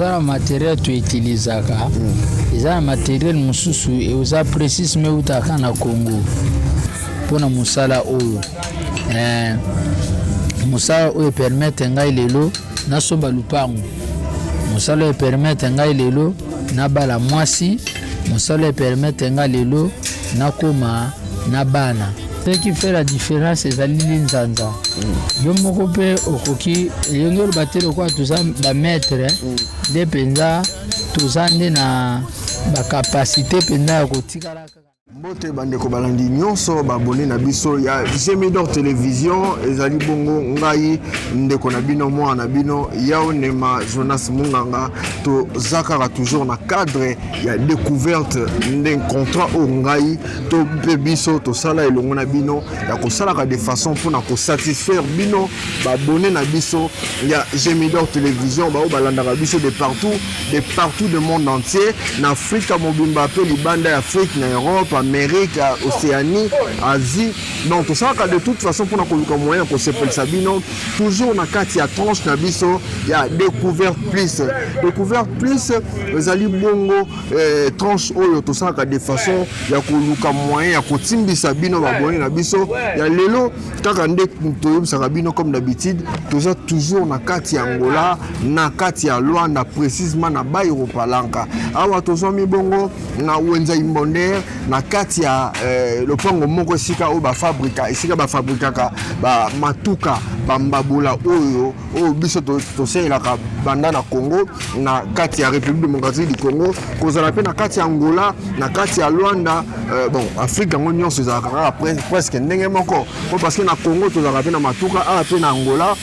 Toza na materiel toutilisaka. Eza na materiel mosusu eza précise me eutaka na Congo mpona mosala oyo. Mosala oyo epermettre ngai lelo nasomba lupango, mosala oyo epermettre ngai lelo nabala mwasi, mosala oyo epermettre ngai lelo nakoma na bana. Ce qui fait la différence ezali linzanza. Yo moko mpe okoki elingi oloba te lokola toza bamaître nde mpenza toza nde na bacapacité mpenza ya kotikala kaka. Mbote bandeko balandi nyonso babone na biso ya Gemidor Television, ezali bongo ngai ndeko na bino mwana na bino Yaonema Jonas Munganga. Toza kaka toujours na cadre ya découverte nde contrat oyo ngai to mpe biso tosala elongo na bino ya kosalaka de façon mpona kosatisfaire bino babone na biso ya Gemidor Television, bao balandaka biso de partout, de partout du monde entier, na Afrika mobimba mpe libanda ya Afrique, na Europe, Amérique, Océanie, Asie. Donc tosalaka de toute façon mpona koluka moyen ya kosepelisa bino toujours na kati ya tranche na biso ya découverte plus. Découverte plus ezali bongo tranche oyo tosalaka de façon ya koluka moyen ya kotimbisa bino babone na biso ya lelo. Kaka nde toyebisaka bino, comme d'habitude, toza toujours na kati ya Angola, na kati ya Luanda, précisément na Bairro Palanca. Awa tozwami bongo na wenza Imbonder, na kati ya lopango moko esika oyo bafabrika, esika bafabrikaka bamatuka, bambabula oyo oyo biso tosalelaka banda na Congo, na kati ya République démocratique du Congo, kozala mpe na kati ya Angola, na kati ya Luanda. Bon, Afrique yango nyonso ezalaka kaka presque ndenge moko po parce que na Congo tozalaka mpe na matuka, awa mpe na Angola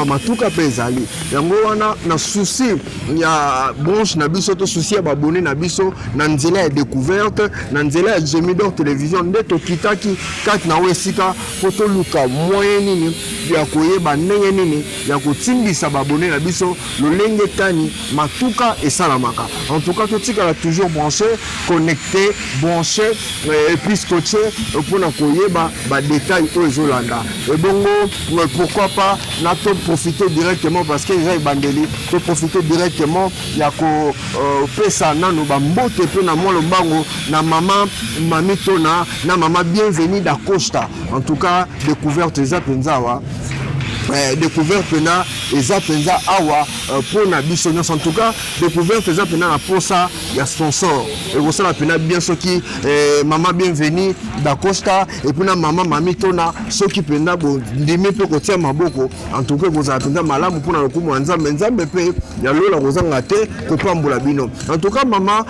matuka mpe ezali. Yango wana, na souci ya branche na biso to souci ya babone na biso na nzela ya découverte, na nzela ya Gemidor Télévision, nde tokitaki kati na oyo esika mpo toluka moyen nini ya koyeba ndenge nini ya kotimbisa babone na biso lolenge kani matuka esalamaka. En tout cas, totikala toujours branché, connecté, branché et puis scotché mpona koyeba badetail oyo ezolanda. Ebongo pourquoi pas na toprofite directement, parce que eza ebandeli, toprofite directement ya kopesa nano bambote mpe na mwa lombango na mama Mami Tona, na mama Bienvenue d'Acosta. En tout cas, découverte eza mpenza awa, découverte mpena eza mpenza awa mpona biso nyonso. En tout cas, découverte eza mpena na posa ya sponsor. Ekosala mpena bien soki mama Bienvenue d'Acosta et puis na mama Mami Tona, soki mpenza bondimi mpe kotia maboko, en tout cas ekozala mpenza malamu mpona lokumu ya Nzambe. Nzambe mpe ya lola kozanga te kopambola bino. En tout cas, mama,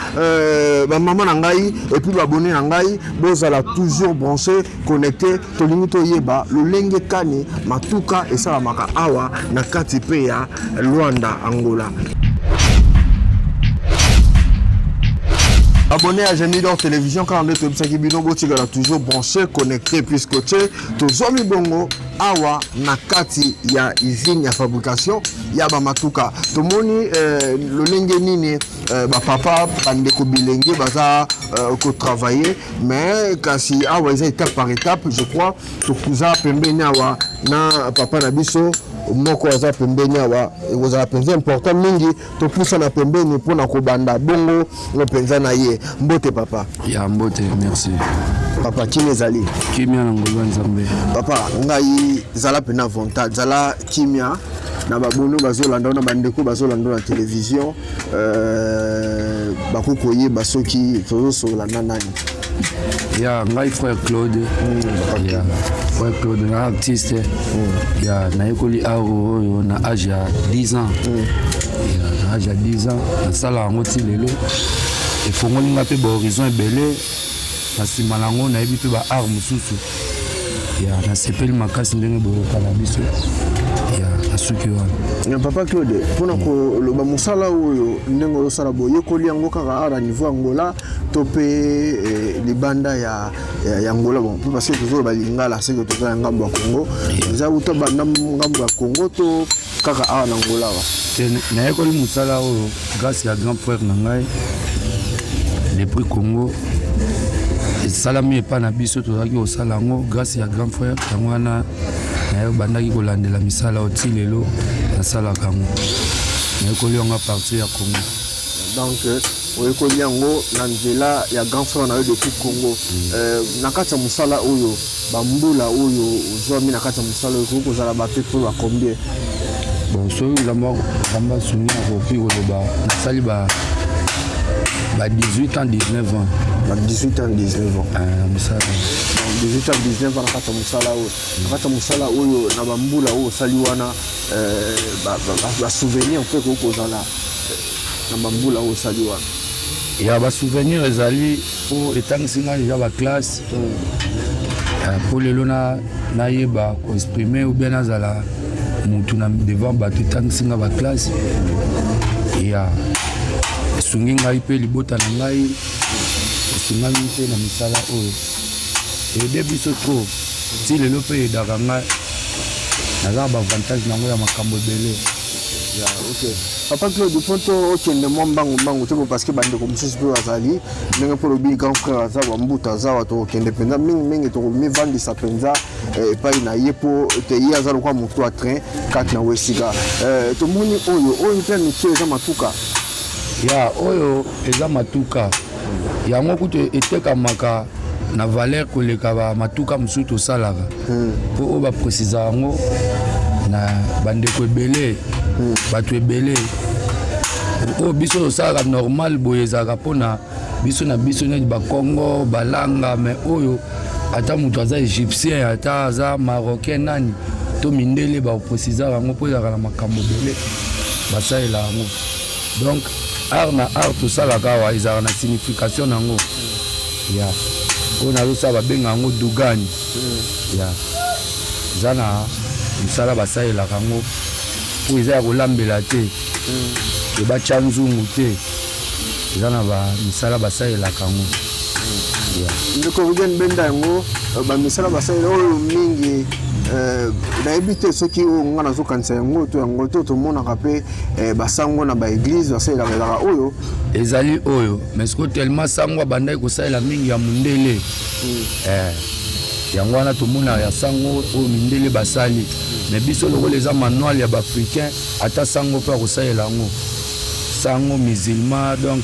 bamama na ngai et puis babone na ngai, bozala toujours branché, connecté. Tolingi toyeba lolenge kani matuka esalamaka awa na kati mpe ya Luanda, Angola. Abonné à Gemidor Télévision, kaka nde toyebisaki bino, botikala toujours branché, connecté puis scotché. Tozwami bongo awa na kati ya usine ya fabrication ya bamatuka. Tomoni lolenge nini bapapa, bandeko bilenge baza kotravailler, mais kasi awa eza étape par étape. Je crois toza pembeni awa na papa na biso moko aza pembeni awa. Ekozala mpenza important mingi topusana pembeni mpona kobanda bongo mpenza na ye. Mbote, papa. Ya mbote, merci. Papa, kimia ezali? Kimia na ngolu ya Nzambe. Papa, ngai zala mpena volonté, zala kimia na babono bazolanda, na bandeko bazolanda na télévision, bakoki koyeba soki tozosolola na nani? Ya ngai frère Claude, ya frère Claude, na artiste ya nayekoli art oyo na age ya 10 ans. Ya, na age ya 10 ans nasala yango ti lelo. Efongoli nga mpe bahorizon ebele na nsima na yango. Nayebi mpe ba art mosusu. Ya nasepeli makasi ndenge boyokala biso. Ya nasuki wana. Papa Claude, mpona koloba mosala oyo ndenge ozosala, boyekoli yango kaka awa na niveau Angola to mpe libanda ya Angola? Bon, mpe parce que tozoloba lingala, seke toza ya ngambo ya Congo. Eza uta banda ngambo ya Congo to kaka awa na Angola awa? Te, nayekoli mosala oyo grâce ya grand frère na ngai depuis Congo. Esalami epai na biso, tozalaki kosala yango grâce ya grand frère. Yango wana nayebandaki kolandela misala oyo ti lelo nasalaka yango. Nayekoli yango à partir ya Congo. Donc oyekoli yango na nzela ya grand frère na yo depuis Congo. Na kati ya mosala oyo, bambula oyo ozwami na kati ya mosala oyo ekoki kozala bape mpo ba combien? Bon, soki Nzambe asungi, nakoki koloba nasali ba 18 ans, 19 ans. Ba 18 ans, 19 ans. Na mosala. Donc 18 ans, 19 ans na kati ya mosala oyo. Na kati ya mosala oyo, na bambula oyo osali wana, basouvenir mpe ekoki kozala na bambula oyo osali wana? Ya, basouvenir ezali, mpo etangisi ngai deja baclasse, mpo lelo nayeba koexprimer ou bien nazala mutu na devant bato. Etangisi nga baclasse, ya esungi ngai mpe libota na ngai, esungami mpe na misala oyo eaider biso trop. Ti lelo mpe eaidaka ngai, naza na baavantage nango ya makambo ebele. Ya, ok. Papa Claude, mpo to okende mwa mbangu mbangu te, po parce que bandeko mosusu mpe bazali ndenge mpo lobi grand frère aza, bambuta aza wa, tokokende mpenza mingimingi, tokomivandisa mpenza epai na ye, mpo te ye aza lokola motu ya train kati na esika. Tomoni oyo mpe mike eza matuka. Ya, oyo eza matuka. Yango kutu etekamaka na valeur koleka bamatuka mosusu tosalaka, mpo oyo baprécisa yango na bandeko ebele, bato ebele. Oyo biso tosalaka normal boye ezalaka mpona biso na biso neti Bakongo, Balanga, mais oyo ata moto aza Égyptien, ata aza Marocain, nani to mindele, baprécisaka yango mpo ezalaka na makambo ebele basalela yango. Donc art na art tosalaka awa ezalaka na signification nango. Ya oyo nazosala, babenga yango dugani. Ya eza na mosala basalelaka yango, mpo eza ya kolambela te, ebatya nzungu te, eza na bamisala basalelaka yango. Ndeko Ruben, benda yango. Bamisala basalela oyo mingi, nayebi te soki oyo nga nazokanisa yango to yango to tomonaka mpe basango na baéglise basalelaka, ezalaka oyo? Ezali oyo, mais sikoyo tellement sango abandaki kosalela mingi ya mondele, yango wana tomonaka ya sango oyo mindele basali. Mais biso lokola eza manuel ya baafricain, ata sango mpe akosalela yango, sango, musulman, donc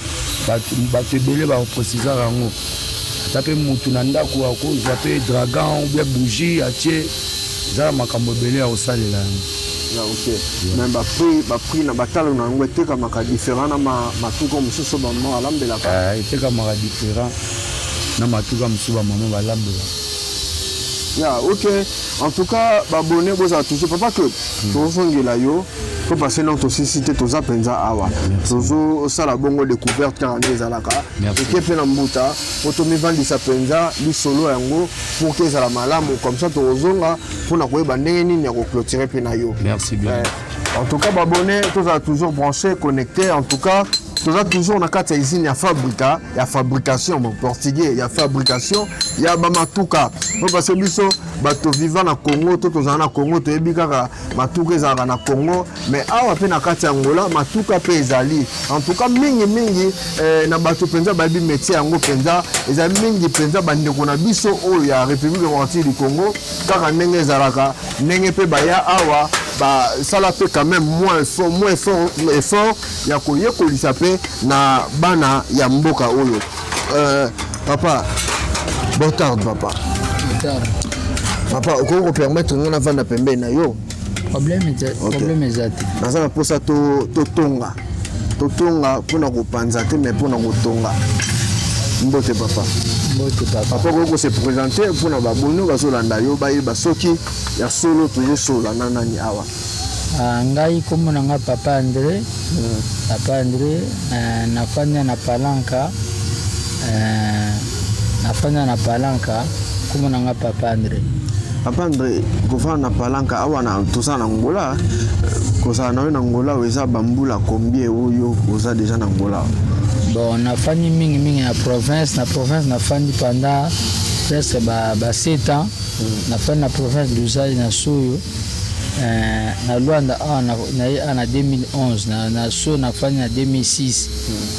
bato ebele bakoprécisaka yango. Ata mpe mutu na ndako akozwa mpe dragon ou bien bougie atie, eza na makambo ebele ya kosalela yango. Ok, mais baprix na batalo na yango etekamaka différent na matuka mosusu bamama balambelaka? Etekamaka différent na matuka mosusu bamama balambelaka. Ya, ok. En tout cas, baabonnés, bozala toujours. Papa Claude, tozongela yo po parce non tosisi te, toza mpenza awa, tozosala bongo découverte kaka nde ezalaka. Toke mpe na mbuta po tomivandisa mpenza lisolo yango pour que ezala malamu. Comme ça tokozonga mpona koyeba ndenge nini ya koclôturer mpe na yo. Merci bien. En tout cas, baabonnés, tozala toujours branché, connecté. En tout cas, toza toujours na kati ya usine ya fabrica ya fabrication, bon, portugais, ya fabrication ya bamatuka, po parce biso bato vivant na Congo to tozala na Congo, toyebi kaka matuka ezalaka na Congo, mais awa mpe na kati ya Angola matuka mpe ezali. En tout cas, mingimingi na bato mpenza bayebi métier yango mpenza, ezali mingi mpenza bandeko na biso oyo ya République démocratique du Congo. Kaka ndenge ezalaka, ndenge mpe baya awa, basala mpe quand même moins effort, moins effort ya koyekolisa mpe na bana ya mboka oyo. Papa, bon tarde, papa. Papa, okoki kopermettre nga navanda pembeni na yo? Problème eza te. Naza na mposa totonga, totonga mpona kopanza te, mais mpona kotonga. Mbote, papa. Mbote, papa. Papa, okoki kose présenter mpona baabonnés bazolanda yo, bayeba soki ya solo tozosola na nani awa? Ah, ngai kombo na nga Papa André. Papa André, nafanda na Palanka, nafanda na Palanka. Kombo na nga Papa André. Papa André, kovanda na Palanka awa na toza na Angola, kozala na yo na Angola oyo eza bambula combien oyo oza déjà na Angola? Bon, nafandi mingimingi na province. Na province nafandi pendant presque ba 7 ans. Nafandi na province Luzali, na Soyo. Na Lwanda awa naye awa na 2011. Na Soyo nafandi na 2006,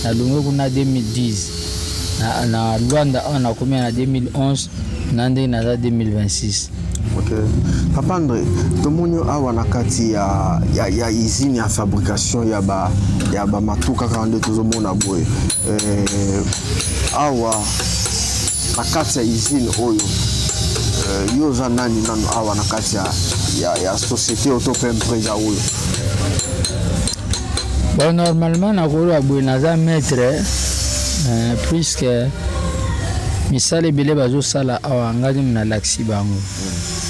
nalongwe kuna 2010. Na Lwanda awa nakomi na 2011, na ndenge naza 2026. Ok. Papa André, tomoni yo awa na kati ya, ya, ya usine ya fabrication ya ba, ya ba matuka kaka nde tozomona boye eh, awa na kati ya usine oyo eh, yo oza nani nano awa na kati ya, ya, ya société oyo to mpe empresa oyo? Bon, normalement nakoloba boye, naza maître puisque misala ebele bazosala awa, ngai nde nalakisi bango,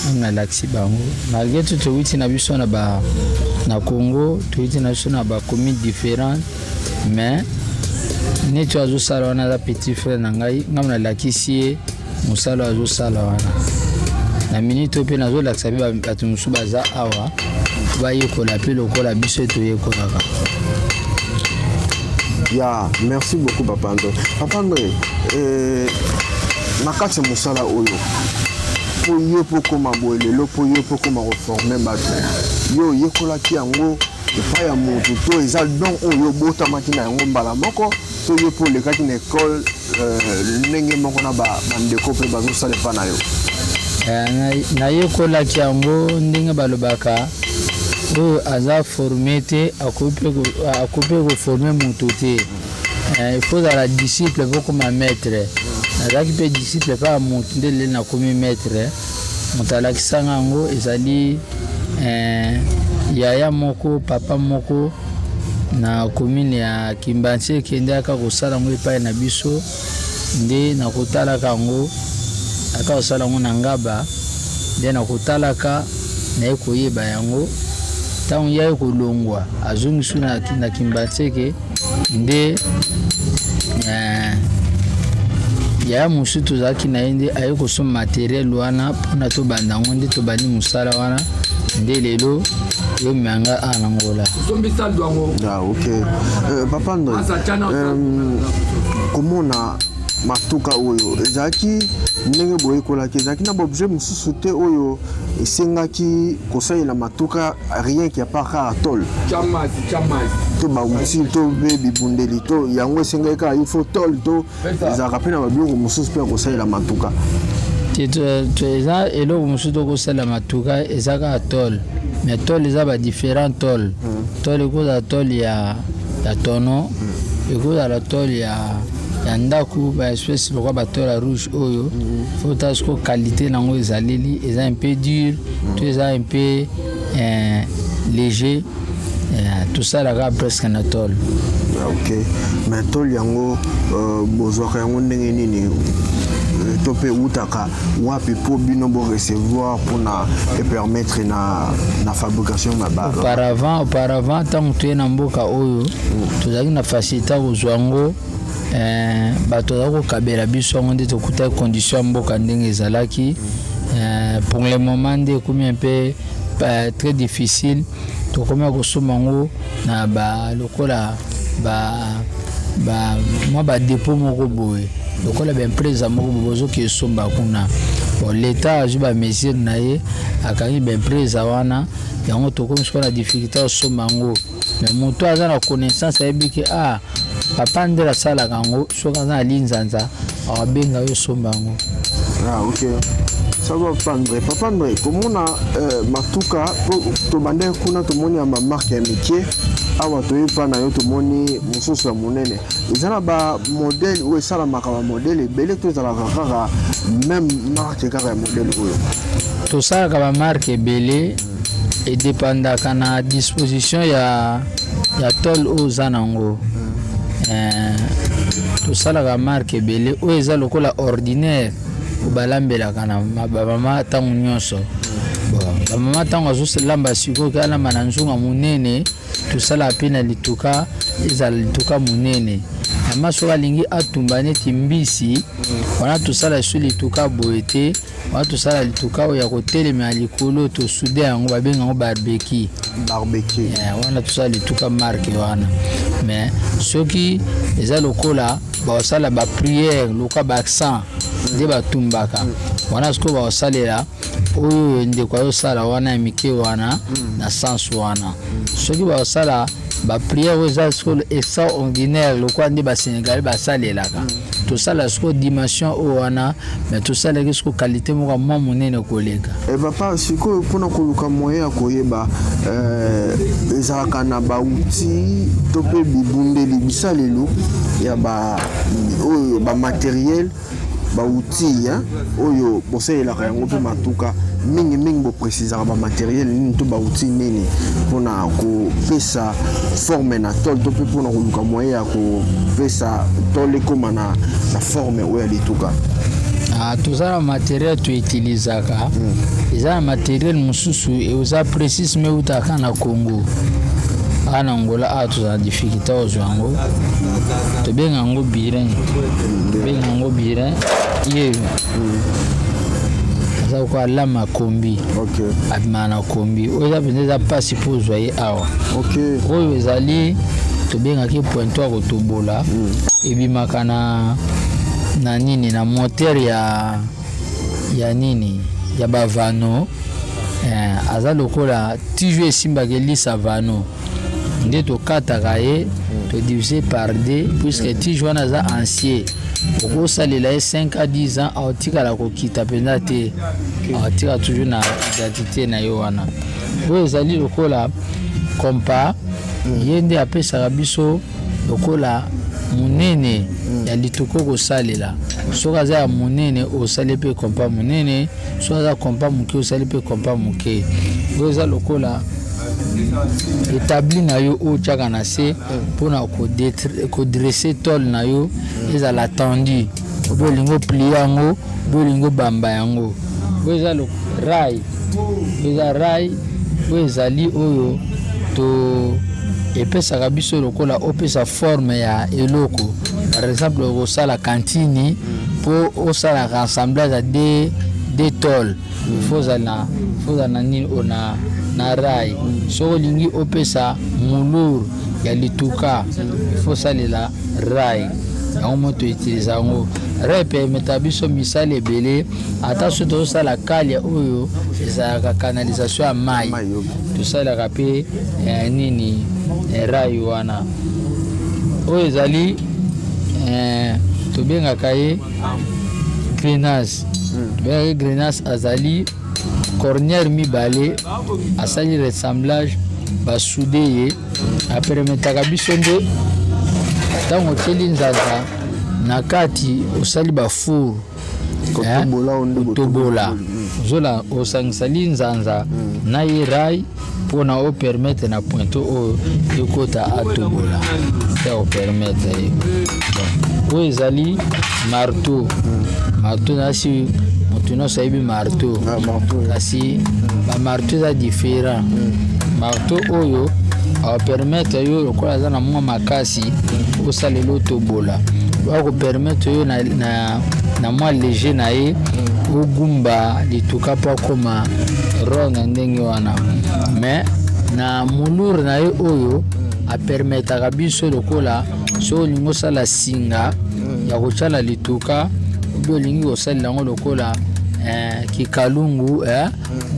ngai nalakisi bango. Malgré tout, towuti na biso na ba na Congo, towuti na biso na bacommune différente, mais neti oyo azosala wana aza petit frère na ngai. Ngai nalakisi ye mosala oyo azosala wana. Na minute oyo mpe nazolakisa mpe bato mosusu baza awa, bayekola mpe lokola biso toyekolaka. Ya, merci beaucoup, Papa André. Papa André, na kati ya mosala oyo, mpo yo mpo koma boye lelo, mpo yo mpo koma koformer bato, yo oyekolaki yango epai ya moto to eza don oyo obotamaki na yango mbala moko, to yo mpo olekaki na ekole ndenge moko na bandeko mpe bazosala epa na yo? Nayekolaki yango ndenge balobaka, oyo aza formé te akoki mpe koformer moto te. Il faut ozala disciple mpo koma maître. Nazalaki mpe disciple mpa ya moto, nde lelo nakomi maître. Moto alakisanga yango ezali yaya moko, papa moko na commune ya Kimbanseke, nde aka kosala yango epai na biso. Nde nakotalaka yango, aka kosala yango na Ngaba, nde nakotalaka, naye koyeba yango. Ntango ye aye kolongwa, azongi na Kimbanseke, nde yaya mosusu tozalaki na ye nde aye kosomba matériel wana mpona tobanda yango. Nde tobandi mosala wana, nde lelo yomemanga awa na Ngola. Ah, ok. Papa André, komona matuka oyo ezalaki ndenge boyekolaki, ezalaki na baobjet mosusu te oyo esengaki kosalela matuka, rien qu'à part kaka tôle to baoutil to mpe bibundeli, to yango esengaki kaka il faut tôle, to ezalaka mpe na babiloko mosusu mpe ya kosalela matuka? Eza eloko mosusu tokosala matuka, eza kaka tôle, mais tôle eza badifférent tôle. Tôle ekozala tôle ya tonneau, ekozala tôle ya ndako, baespèce lokola batôle ya rouge oyo. Faut tala siko qualité nango ezaleli, eza un peu dur to eza un peu léger. Tosalaka presque na tôle. Ok, mais tôle yango bozwaka yango ndenge nini, to mpe eutaka wapi mpo bino borecevoir mpona epermettre na fabrication na ba? Auparavant, ntango toye na mboka oyo, tozalaki na facilité ya kozwa yango. Bato bazalaki kokabela biso yango, nde tokutaki condition ya mboka ndenge ezalaki. Pour le moment nde ekomi un peu très difficile. Tokomi kosomba yango na ba lokola ba, ba mwa badépôt moko boye, lokola baempresa moko boye, bozoki esomba kuna. Bon, l'État azwi bamesure na ye, akangi baempresa wana, yango tokomi sikoyo na difficulté ya kosomba yango. Mais moto aza na connaissance, ayebi ke ah, papa nde asalaka yango, soki aza na linzanza, awabenga yo, osomba yango. Ah, ok, ça va, Papa André. Papa André, komona matuka po tobandaki kuna, tomoni ya bamarque ya mike, awa toyepa na yo, tomoni mosusu ya monene. Eza na bamodèle oyo esalamaka, bamodèle ebele, to ezalaka kaka même marque kaka ya modèle oyo? Tosalaka bamarque ebele, edépendaka na disposition ya tôle oyo oza nango. Tosalaka marque ebele. Oyo eza lokola ordinaire oyo balambelaka na bamama ntango nyonso. Bon, bamama ntango azolamba sikoyo, ke alamba na nzunga monene, tosalaka mpe na lituka, ezala lituka monene. Mama soki alingi atumba neti mbisi, wana tosala esu lituka boye te. Wana tosala lituka oyo ya kotelema ya likolo, tosude yango, babenga yango barbecue. Barbecue. Wana tosala lituka marque wana. Mais soki eza lokola bakosala baprière, lokola baaccent nde batumbaka wana, sikoyo bakosalela oyo ndeko azosala wana ya mike wana na sens wana. Soki bakosala baprière oyo eza sikoyo extraordinaire, lokola nde basénégalais basalelaka. Tosala sikoyo dimension oyo wana, mais tosalaki sikoyo qualité moko ya mwa monene koleka. E papa, sikoyo mpona koluka moyen ya koyeba, ezalaka na bauti to mpe bibundeli, bisalelo ya ba oyo bamatériel, baoutil oyo bosalelaka yango mpe matuka mingimingi, boprécisaka bamatériel nini to baoutil nini mpona kopesa forme na tôle, to mpe mpona koluka moyen ya kopesa tôle ekóma na forme oyo ya lituka? Ah, toza na matériel toutilisaka. Eza na matériel mosusu eza précise, mais eutaka na Congo. Awa na Angola awa toza na difficulté kozwa yango. Tobenga yango burin, tobenga yango burin. Ye aza lokola lame ya kombi. Abimaka na kombi oyo eza mpenza, eza mpasi mpo ozwa ye awa. Oyo ezali tobengaki pointeau ya kotobola. Ebimaka na nini, na moteur ya nini, ya bavanneau. Aza lokola toujours esimbaka elisa vanneau nde tokataka ye, todivise par deux, puisque tige wana aza ancien, okosalela ye 5 à 10 ans, aotikala kokita mpenza te, aotika toujours na identité na ye wana. Oyo ezali lokola compas, ye nde apesaka biso lokola monene ya lituka kosalela. Soki aza ya monene, osali mpe compas monene. Soki aza compas moke, osali mpe compas moke. Oyo eza lokola établi na yo oyo otiaka na se mpona kodresser tôle na yo ezala tendu, obe olingi oplier yango, obe olingi obamba yango. Oyo eza rail, oyo eza rail, oyo ezali oyo to epesaka biso lokola opesa forme ya eloko. Par exemple, okosala kantini, mpo osalaka assemblage ya deux tôle, faut ozala na nini oyo na rail. Soki olingi opesa moulure ya lituka, faut osalela rail. Yango mo toutiliser yango. Rail epermetaka biso misala ebele. Ata soki tozosala kalia oyo ezalaka canalisation ya mai, tosalelaka mpe nini, rail wana. Oyo ezali tobengaka ye grenasse. Tobengaka ye grenasse, azali cornière mibale, asali ressemblage, basouder ye. Apermetaka biso nde ntango otieli nzanza na kati, osali bafour. Kotobola, ozola osangisa linzanza na ye rail mpona opermettre na pointeau oyo ekota, atobola te, opermettre ye. Oyo ezali marteau. Marteau nasi moto nyonso ayebi marteau, kasi bamarteau eza différent. Marteau oyo apermettre yo lokola aza na mwa makasi, osalela otobola. Akopermettre yo na mwa léger na ye, ogumba lituka mpo akoma rond na ndenge wana. Mais na moulure na ye oyo apermetaka biso lokola soki olingi osala singa ya kotyala lituka, obi olingi kosalela yango lokola kikalungu,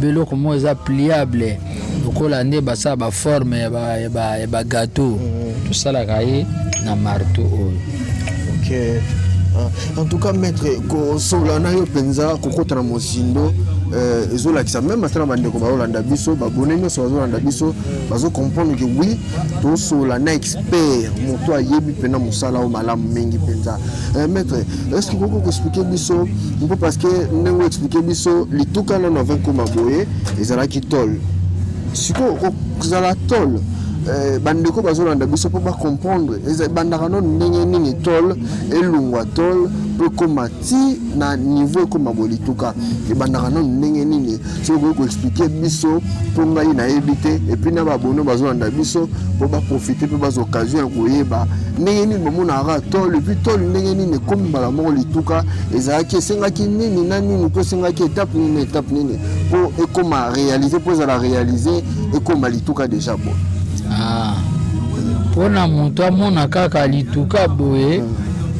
biloko moko eza pliable lokola nde basala baforme ya bagâteau, tosalaka ye na marteau oyo. Ok. En tout cas, maître, kosola na yo mpenza, kokota na mozindo, ezolakisa même ata na bandeko bazolanda biso, babone nyonso bazolanda biso, bazocomprendre que oui, tosola na expert, moto ayebi mpena mosala oyo malamu mingi mpenza. Maître, est ce que okoki koexpliquer biso mpo, parce que ndenge oexpliquer biso lituka nano avant ekóma boye ezalaki tôle, sikoyo kozala tôle, bandeko bazolanda biso mpo bacomprendre, ebandaka nano ndenge nini tôle elungwa tôle mpo ekóma ti na niveau ekóma boye lituka? Ebandaka nano ndenge nini? Soki okoki koexpliquer biso, mpo ngai nayebi te, et puis na babono bazolanda biso mpo baprofiter mpe bazwa occasion ya koyeba ndenge nini bamonaka tôle, et puis tôle ndenge nini ekómi mbala moko lituka, ezalaki, esengaki nini na nini, mpo esengaki étape nini na étape nini mpo ekóma réalisé, mpo ezala réalisé, ekóma lituka déjà boye? Ah, mpona moto amona kaka lituka boye,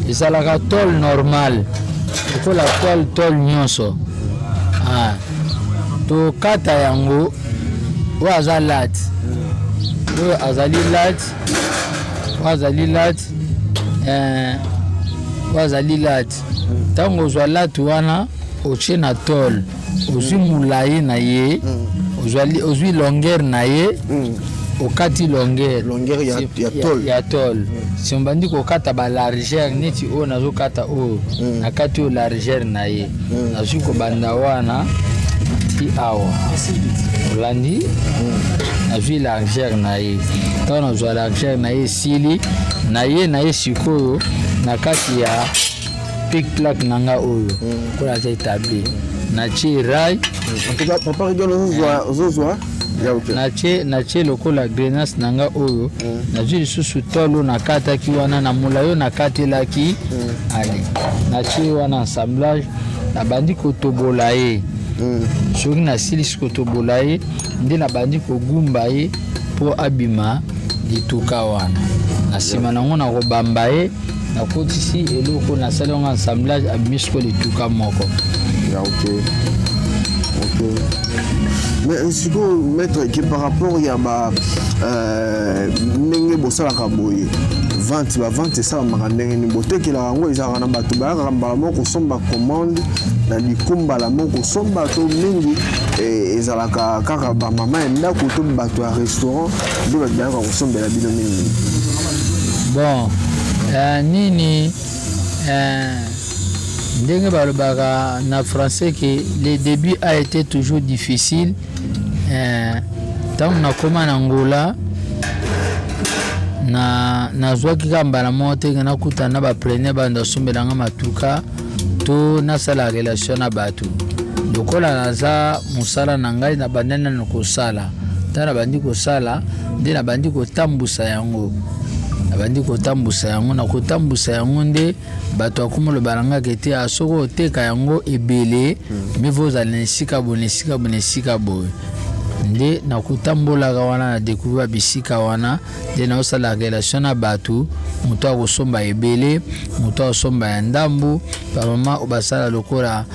ezalaka tôle normal lokola tôle nyonso. Ah, tokata yango. Oyo aza latte, oyo azali latte, oyo azali latte. Oyo azali latte. Ntango ozwa latte wana, otie na tôle, ozwi molai na ye, ozwi longueur na ye, okati longueur. Longueur ya tôle. Ya tôle. Si obandi kokata balargeur, neti oyo nazokata oyo, nakati oyo largeur na ye, nazwi kobanda wana ti awa, olandi, nazwi largeur na ye. Ntango nazwa largeur na ye, esili na ye na ye. Sikoyo na kati ya pic plaque na nga oyo, kola aza établi, natie rail. En tout cas, papa Rigol, ozozwa ya, ok. Natie lokola grenasse na nga oyo, nazwi lisusu tolo nakataki wana na molai oyo nakatelaki. Ale, natie wana assemblage, nabandi kotobola ye. Soki nasilisi kotobola ye, nde nabandi kogumba ye mpo abima lituka wana. Na nsima nango nakobamba ye, nakotisi eloko, nasali yango assemblage, abimi sikoyo lituka moko. Ya, ok, mais sikoyo, maître, ke par rapport ya ba ndenge bosalaka boye, vente, bavente esalamaka ndenge nini? Botekelaka yango, ezalaka na bato bayakaka mbala moko kosomba, commande na likumbala moko kosomba, to mingi ezalaka kaka bamama ya ndako to bato ya restaurant nde bato bayaka kosombela bino mingi? Bon, nini, ndenge balobaka na français ke le début a été toujours difficile. Ntango nakóma na Ngola, na nazwaki kaka mbala moko teke nakutana na bapreneur, banda osombelanga matuka to nasala relation na bato. Lokola naza mosala na ngai, nabandi nano kosala. Ntango nabandi kosala, nde nabandi kotambusa yango, nabandi kotambusa yango, na kotambusa yango nde bato akoma oloba na ngai ete soki oteka yango ebele, mivo ozala na esika boye, na esika boye, na esika boye. Nde nakotambolaka wana, na découvrir bisika wana, nde naosala relation na bato. Moto akosomba ebele, moto akosomba ya ndambu, bamama oyo basala lokola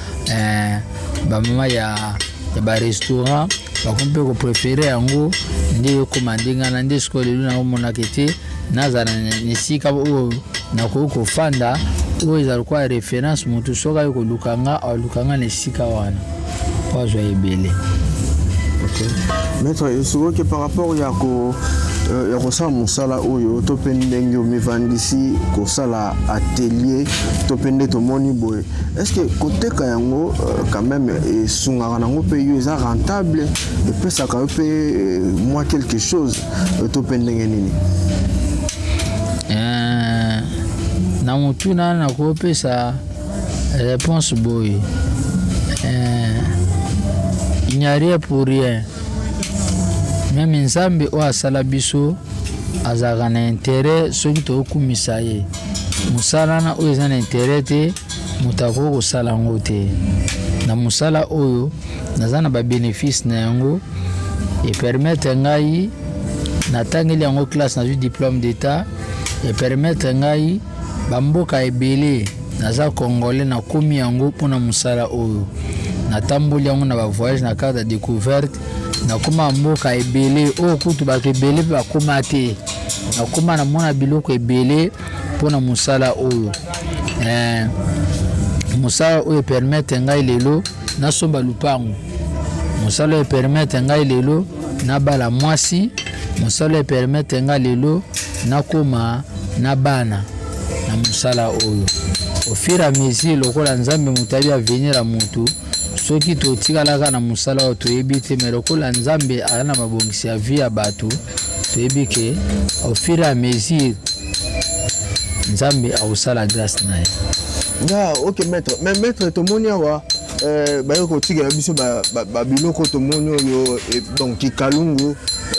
bamama ya barestaurant bakomi mpe kopréférer yango. Nde ekóma ndenge wana. Nde sikoyo lelo naomonaka ete nazala na esika oyo nakoki kofanda, oyo eza lokola référence. Motu soki ayi koluka nga, aluka nga na esika wana mpo azwa ebele. Ok, maître, soki par rapport ya kosala mosala oyo, to mpe ndenge omivandisi kosala atelier, to mpe nde tomoni boye, est ce que koteka yango quand même esungaka nango mpe yo, eza rentable, epesaka yo mpe mwa quelque chose, to mpe ndenge nini? Na motuna, nakopesa réponse boye: il n'y a rien pour rien. Même Nzambe oyo asala biso azalaka na intérêt soki tokokumisa ye. Mosala na oyo eza na intérêt te, moto akoki kosala yango te. Na mosala oyo naza na babénéfice na yango, epermettre ngai natangeli yango classe, nazwi diplôme d'état, epermettre ngai bamboka ebele. Naza Congolais, nakomi yango mpona mosala oyo. Natamboli yango na bavoyage, na carte ya découverte, nakóma mboka ebele oyo kutu bato ebele mpe bakóma te. Nakóma, namona biloko ebele mpona mosala oyo. Mosala oyo epermettre ngai lelo nasomba lupango, mosala oyo epermettre ngai lelo nabala mwasi, mosala oyo epermettre ngai lelo nakóma na bana na mosala oyo. Au fur et à mesure, lokola Nzambe moto ayebi avenir ya motu, soki totikalaka na mosala oyo, toyebi te. Mais lokola Nzambe aza na mabongisi ya vie ya bato, toyebi ke au fur et à mesure Nzambe akosala grâce na ye. Ah, ok maître. Mais maître, tomoni awa baye kotikela biso babiloko tomoni oyo, donc kikalungu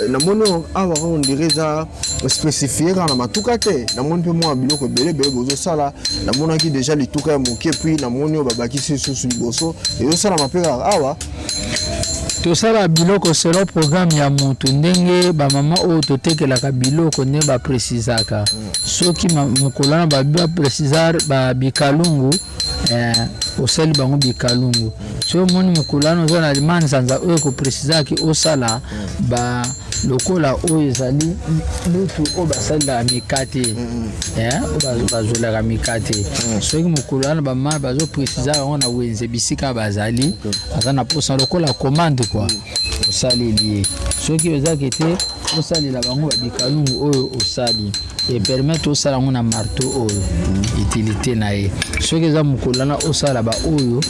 namoni awa, on dirait eza spécifié kaka na matuka te. Namoni mpe mwa biloko ebele ebele bozosala. Namonaki déjà lituka ya moke, puis namoni oyo babakisi lisusu liboso, ezosalama mpe kaka awa? Tosala biloko selon programme ya motu. Ndenge bamama oyo totekelaka biloko, ndenge baprécisaka, soki mokolo wana babi baprécisar bikalungu, Osali bango bikalungu. Soki omoni mokolo wana oza na manzanza oyo ekopresizaki osala ba lokola oyo ezali lutu oyo basalelaka mikate, oyo bazwelaka mikate. Soki mokolo wana bama bazopresizaka yango na wenze bisika bazali, aza na mposa lokola commande kua, osaleli ye. Soki ezaki te, osalela bango babikalungu oyo osali, epermettre osala yango na marteau oyo utilité na ye. Soki eza mokolo wana osala baoyo,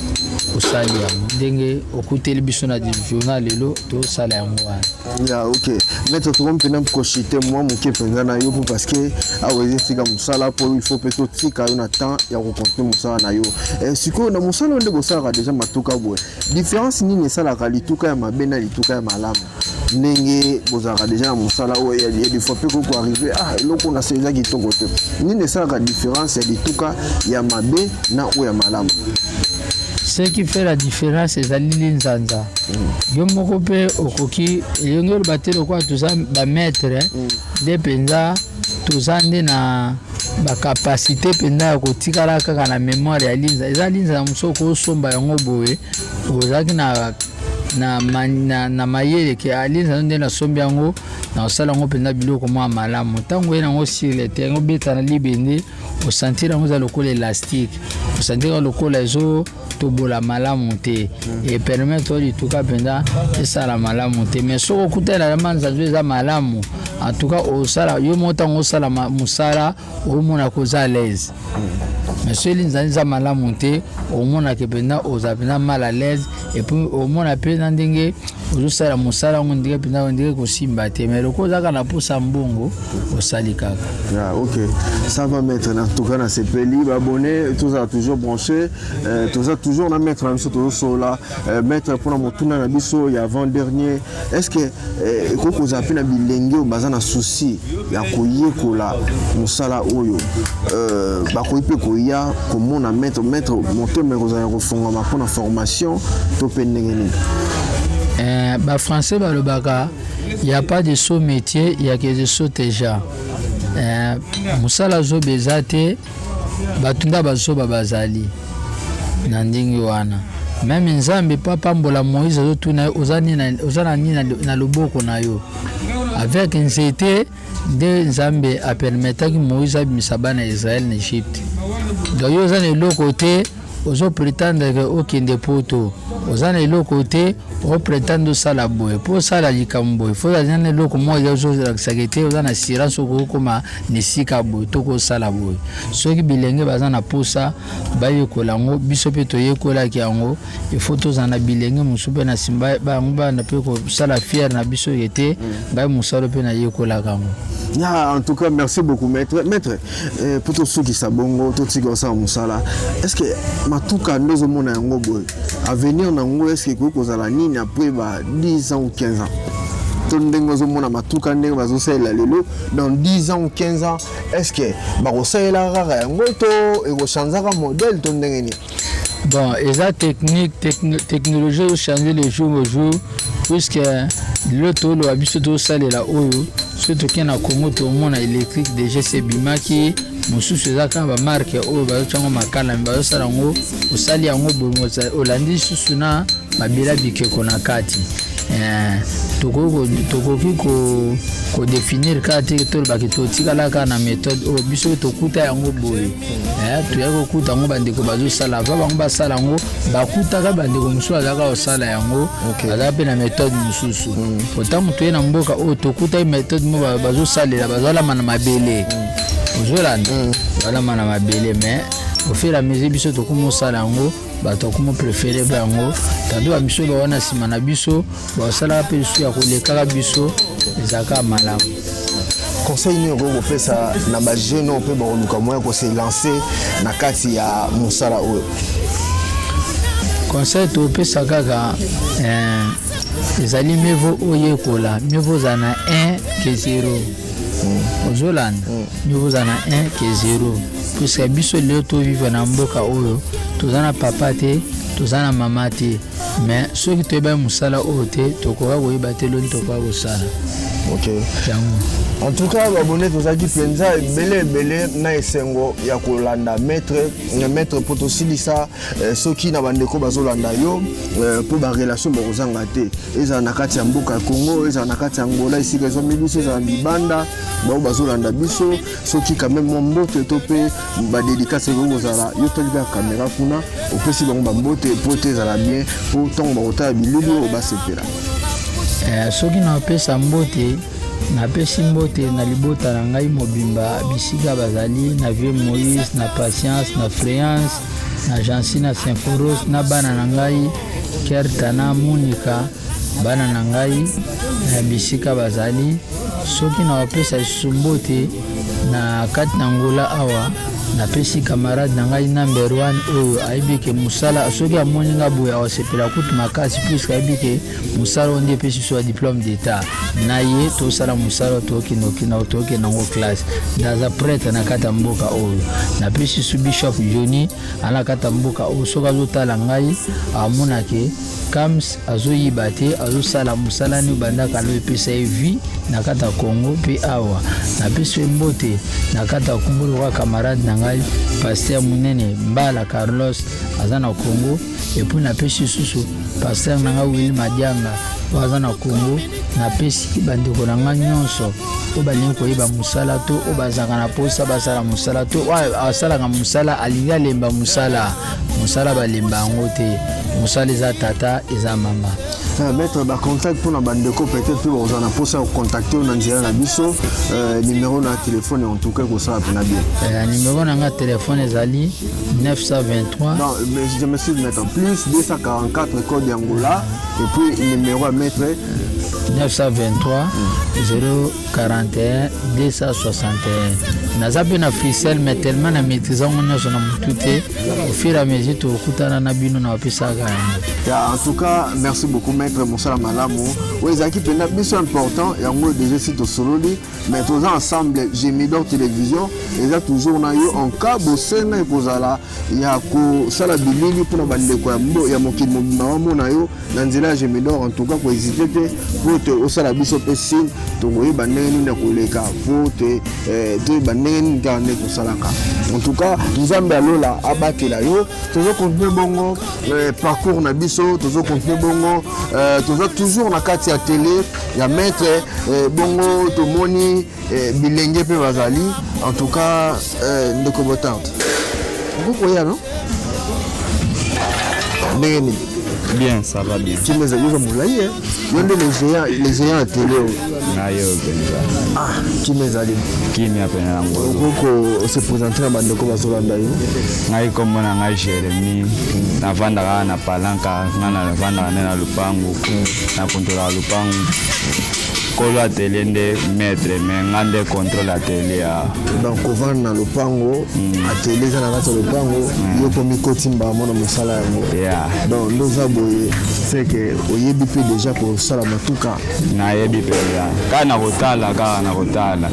osali yango ndenge okuteli biso na journal lelo, tosala yango wana. Ya, ok maître, tokomi mpena koshite mwa moke mpenza na yo, mpo parce que awa eza esika mosala, mpo il faut mpe totika yo na temps ya kocontinue mosala na yo. Sikoyo na mosala oyo nde bosalaka déjà matuka boye, différence nini esalaka lituka ya mabe na lituka ya malamu, ndenge bozalaka déjà na mosala oyo? Ya des fois mpe koko arrive, ah, eloko na se eza kitoko te. Nini esalaka différence ya lituka ya mabe na oyo ya malamu? Ce qui fait la différence ezali linzanza. Yo moko mpe okoki elongi oloba te lokola toza bamaître nde mpenza toza nde na bacapacité mpenza ya kotikala kaka na mémoire ya linza. Eza linza mosusu okosomba yango boye, ozalaki na mayele ke alinza nde nasombi yango, na kosala yango mpenza biloko mwa malamu. Ntango oye nango sur le terrain, obeta na libende, osentir yango eza lokola élastique, osentir yango lokola ezotobola malamu te, epermettre oyo lituka mpenza esala malamu te. Mais soki okutana na manzanzo eza malamu, en tout cas osala yo moko, ntango osala mosala, omona koza à l'aise. Mais soki linzanza eza malamu te, omonake mpenza ozala mpenza mal à l'aise, et puis omona mpe na ndenge ozosala mosala yango, ndenge mpenza ndenge kosimba te. Mais lokola ozalaka na posa mbongo, osali kaka. Ah, ok, ça va maître. En tout cas nasepeli. Baabonné tozala toujours branché, toza toujours na maître na biso, tozosola. Maître, mpona motuna na biso ya avant dernier, est ce que ekoki kozala mpe na bilenge oyo baza na souci ya koyekola mosala oyo, bakoki mpe koya komona maître? Maître, motema ekozala ya kofungama mpona formation to mpe ndenge nini? Bafrançais balobaka: "Y a pas de sot métier, y a que de sottes gens." Mosala zoba eza te, bato nda bazoba bazali na ndenge wana. Même Nzambe mpo apambola Moïse, azotuna ye: "Oza na nini na loboko na yo?" Avec nzete nde Nzambe apermetaki Moïse abimisa bana ya Israele na Egypte. Donc yo oza na eloko te, ozoprétendre ke okende Poto. Oza na eloko te, oprétendre osala boye. Mpo osala likambo boye, fo ozala na eloko moko eza ozolakisaka te oza na assurance okokoma na esika boye to kosala boye. Soki bilenge baza na posa bayekola yango, biso mpe toyekolaki yango. Ifo tozala na bilenge mosusu mpe na nsima bango bana mpe kosala fier na biso ete ngai mosala mpe nayekolaka yango. Ya, en tout cas merci beaucoup maître. Maître, mpo tosukisa bongo, totika osala mosala, est ce que matuka nde ozomona yango boye, avenir na yango est ce que ekoki kozala nini après ba 10 ans ou 15 ans? To ndenge ozomona matuka, ndenge bazosalela lelo, dans 10 ans ou 15 ans, est ce que bakosalela kaka yango to ekochangeaka modèle to ndenge nini? Bon, eza technique, technologie ezochange le jour au jour, puisque lelo toloba biso tosalela oyo. Soki tokei na Congo, tomona électrique déjà esi ebimaki. Mosusu eza kaka bamarque oyo bazotyango makala, me bazosala yango, osali yango boye, olandi lisusu na mabela bikeko na kati. Tokoki kodéfinir kaka te, tolobaki totikala kaka na méthode oyo biso tokuta yango boye. Toyaki kokuta yango, bandeko bazosala va bango basala yango, bakutaka bandeko mosusu bazalaka kosala yango, bazalaka mpe na méthode mosusu. Otango toye na mboka oyo, tokutaki méthode mo bazosalela, bazalama na mabele, ozolanda, balama na mabele. Mais au fur et à mesure biso tokomi osala yango, bato akoma préféré mpe yango. Tantôt bamiso bawa na nsima na biso basalaka mpe lisusu ya kolekaka biso, ezalaka malamu. Conseil nini okoki kopesa na bajeune oyo mpe bakoluka moya kose lancer na kati ya mosala oyo? Conseil topesa kaka, ezali mieux vaut oyekola, mieux vaut ozala na 1 que 0. Ozolanda, mieux vaut ozala na 1 que 0, puisque biso lelo tovivre na mboka oyo, toza na papa te, toza na mama te. Mais soki toyebaki mosala oyo te, tokoka koyeba te loni tokoka kosala. Ok. Yango. En tout cas, baabonnés, tozalaki mpenza ebele ebele na esengo ya kolanda maître mpo tosilisa. Soki na bandeko bazolanda yo mpo barelation bakozanga te, ezala na kati ya mboka ya Congo, ezala na kati ya Angola esika ezwami biso, ezala libanda, bao bazolanda biso, soki quand même mwa mbote to mpe badédicace ekoki kozala, yo tali kaka caméra kuna, opesi bango bambote mpo te ezala bien, mpo ntango bakotala bilili oyo basepela. Soki napesa mbote, napesi mbote na libota na ngai mobimba bisika bazali, na vieux Moïse, na Patience, na Fréance, na Jansi, na Symforos, na bana na ngai Kerta na Monika, bana na ngai na bisika bazali. Soki napesa lisusu mbote na kati na Angola awa, napesi camarade na ngai number one oyo ayebi ke mosala, soki amoni nga boye awasepela kutu makasi, puisque ayebi ke mosala oyo nde epesi biso ya diplôme d'état. Na ye tosala mosala, tokende okenda, tokende yango classe. Ndaza prêtre na kati ya mboka oyo. Napesi su bishop Johnny ala kati ya mboka oyo, soki azotala ngai amonake Kams azoyiba te, azosala mosala nini bandaka alo epesa ye vie na kati ya Congo. Mpe awa napesi ye mbote na kati ya Congo lokola camarade na ngai, pasteur monene Mbala Carlos, aza na Congo. Et puis napesi lisusu pasteur na ngai Willi Madianga oyo aza na Congo. Napesi bandeko na ngai nyonso oyo balingi koyeba mosala to oyo bazalaka na posa basala mosala to oyo asalaka mosala alingi alemba mosala. Mosala balemba yango te, mosala eza tata, eza mama. Maître, bacontact mpona bandeko peut-être mpe bakozala na mposa ya kocontacte oyo na nzela na biso, numéro na telefone, en tout cas ekosala mpena bien. Numéro na nga telefone ezali 923. Non, mais je me suis mettre en plus 244, code Angola, et puis numéro à maître. 923 041 261. Naza mpe na Africell, mais tellement na maîtrise yango nyonso na motu te. Au fur et à mesure tokutana na bino na bapesaka yango. Ya, en tout cas merci beaucoup maître, mosala malamu oyo ezalaki mpenza biso important. Yango déjà si tosololi, mais toza ensemble. Gemidor Télévision eza toujours na yo en cas bosenga ekozala ya kosala bilili mpona bandeko ya mokili mobimba bamona yo na nzela ya Gemidor. En tout cas kohésite te po te osala biso mpe signe, tokoyeba ndenge nini ya koleka po te toyeba ndenge nini kaka nde tosalaka. En tout cas Nzambe alola abatela yo. Tozocontinue bongo parcours na biso, tozocontinue bongo, toza toujours na kati ya atelier ya maître. Bongo tomoni bilenge mpe bazali. En tout cas ndeko Botarde, okokoya no ndenge nini? Bien, ça va bien. Kimeza yoza molai, yo nde le géant atelier oyo. Na yo mpenza. Ah, kimia ezali? Kimia pene na ngolo. Okoko se présente na bandeko bazolanda yo. Ngai kombo na ngai Jérémi, navandaka kaka na Palanka. Ngai navandaka nde na lupangu, nakontrolaka lupangu. Kolo atelier nde maître, mais ngai nde contrôle atelier ya. Donc kovanda na lopango, atelier eza na kati ya lopango, yo komi kotimba mona mosala yango. Donc nde oza boye, c'est que oyebi mpe déjà kosala matuka. Nayebi mpenza, kaka na kotala, kaka na kotala.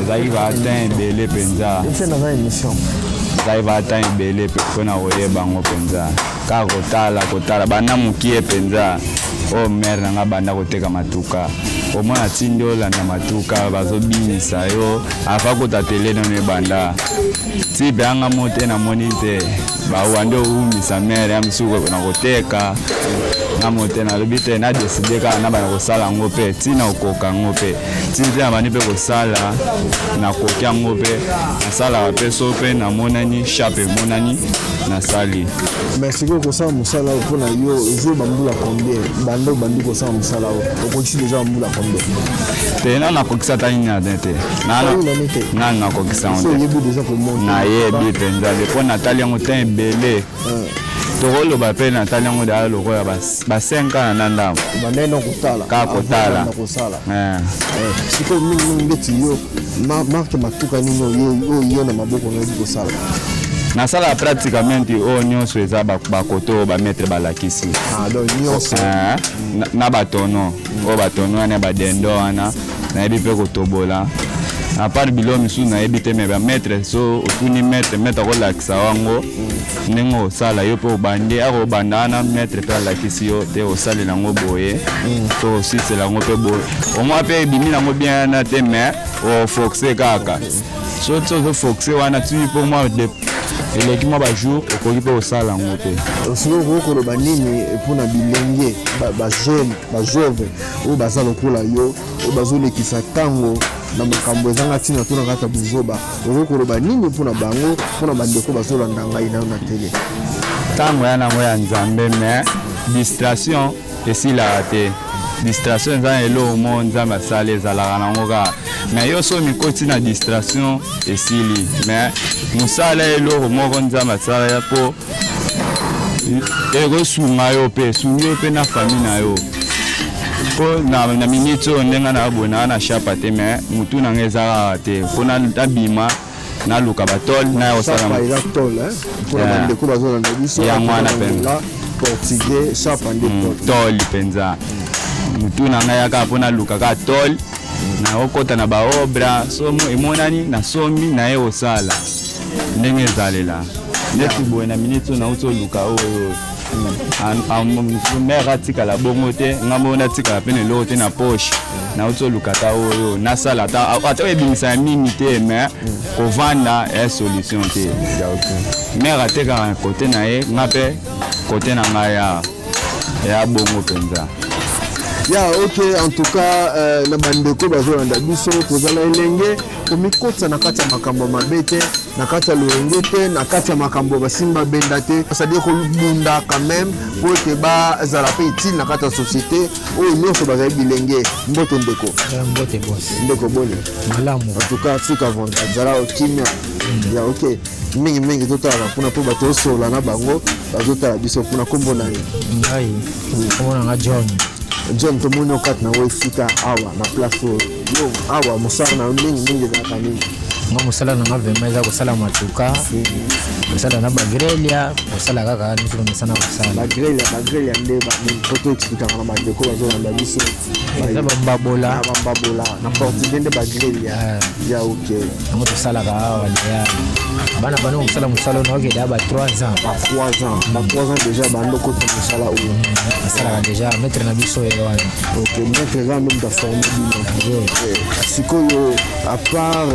Ezalaki kaka temps ebele mpenza. Ete naza émission. Ezalaki kaka temps ebele mpona koyeba yango mpenza, kaka kotala, kotala banda mokie mpenza. Oyo mare na nga banda koteka matuka, omona tindi olanda matuka bazobimisa yo afa kota tele nano ebanda ti mpe anga mo te. Namoni te bawa nde owumisa mare ya mosuku na koteka nga mo te. Nalobi te, na décide kaka na banda kosala yango mpe ntina okoka yango mpe ntina te. Nabandi mpe kosala, nakoki yango mpe nasalaka mpe so mpe namonani chape emonani nasali. Mais sikoyo kosala mosala oyo mpona yo ozwi bambula combien banda obandi kosala mosala oyo? Okokisi déjà bambula combien? Te, na nakokisa ata nini na te. Nani te? Nani nakokisa yango so te. Oyebi déjà komonte? Nayebi mpenza te, mpo natali yango te ebele. Tokoloba mpe natali yango deya lokola ba 5 ans na ndambo. Bandai na kotala. Kaka kotala. Avant na kosala. Eh. Sikoyo mingimingi ndeti yo marque matuka nini oyo yo na maboko nayebi kosala? Nasalaka pratiquement oyo nyonso eza bakoto oyo bamaître balakisi. Ah, donc nyonso. Eh, na batono oyo, batono wana ya badendo wana, nayebi mpe kotobola. À part biloko misusu nayebi te, mais bamaître, so otuni maître, maître akolakisa wango ndenge osala. Yo mpe obandi, akobanda wana, maître mpe alakisi yo te, osalela yango boye to osisela yango mpe boye. Omwa mpe ebimi nango bien wana te, mais oforce kaka. So ti ozoforce wana ti mpo mwa eleki mwa bajour, okoki mpe kosala yango mpe. Sikoyo okoki koloba nini mpona bilenge, bajeune, bajove oyo baza lokola yo, oyo bazolekisa ntango na makambo ezanga ntina to na kati ya buzoba? Okoki koloba nini mpona bango, mpona bandeko bazolanda ngai nayo na tele? Ntango ya nango ya Nzambe, mais distraction esilaka te. Distraction eza na eloko moko Nzambe asali, ezalaka nango kaka. Mais yo so mikoti na distraction, esili. Mais mosala, eloko moko Nzambe asala mpo ekosunga yo mpe esungi yo mpe na famille na yo. Mpo na minute oyo, ndenge na boye, naa na chapa te, mais mutu na ngai eza kaka te mpo nabima, naluka batôle naya kosala. Eza tôle mpona bandeko bazolanda biso. Yango wana mpenza. Portugais, chapa nde tôle mpenza. Mutu na ngai yaka mpo naluka kaka tôle, nakokɔta na baobra. So emonani nasombi, naye kosala ndenge ezalela. Neti boye na minute oyo nauti oluka oyo, mare atikala bongo te, nga moko natikala mpe na eloko te na poche. Nauti oluka ata oyo nasala, ata oyo ebimisa ya mingi te, mais kovanda ya solution te. Mare atekaka kote na ye, nga mpe kote na ngai ya bongo mpenza. Ya, ok. En tout cas, na bandeko bazolanda biso, kozala elenge, komikotisa na kati ya makambo ya mabe te, na kati ya loyenge te, na kati ya makambo basimba benda te, c'est-à-dire kobunda quand même po ete bazala mpe utile na kati ya société oyo nyonso bazali bilenge. Mbote, ndeko. Mbote, boss. Ndeko, boni? Malamu. En tout cas, tika zala okimia. Ya, ok. Mingimingi totalaka kuna mpo bato osola na bango bazotala biso kuna. Nkombo na ye? Ngai, kombo na nga John. John, tomoni okati na yo esika awa na place oyo. Yo awa, mosala na yo mingimingi ezalaka nini? Nga, mosala na nga vraiment eza kosala matuka, kosala na bagrelya, kosala kaka nyonso tomesana kosala. Bagrelya, bagrelya nde banini, po toexplikaka na bandeko bazolanda biso? Eza bambabola. Na bambabola, na portugais nde bagrelya. Ya, ok. Yango tosalaka awa deya. Bana bandi kosala mosala oyo naokende ya ba 3 ans. Ba 3 ans, ba 3 ans déjà bando kota mosala oyo? Asalaka déjà, maître na biso ye wana. Ok, maître eza nde moto aforme bino. Sikoyo, à part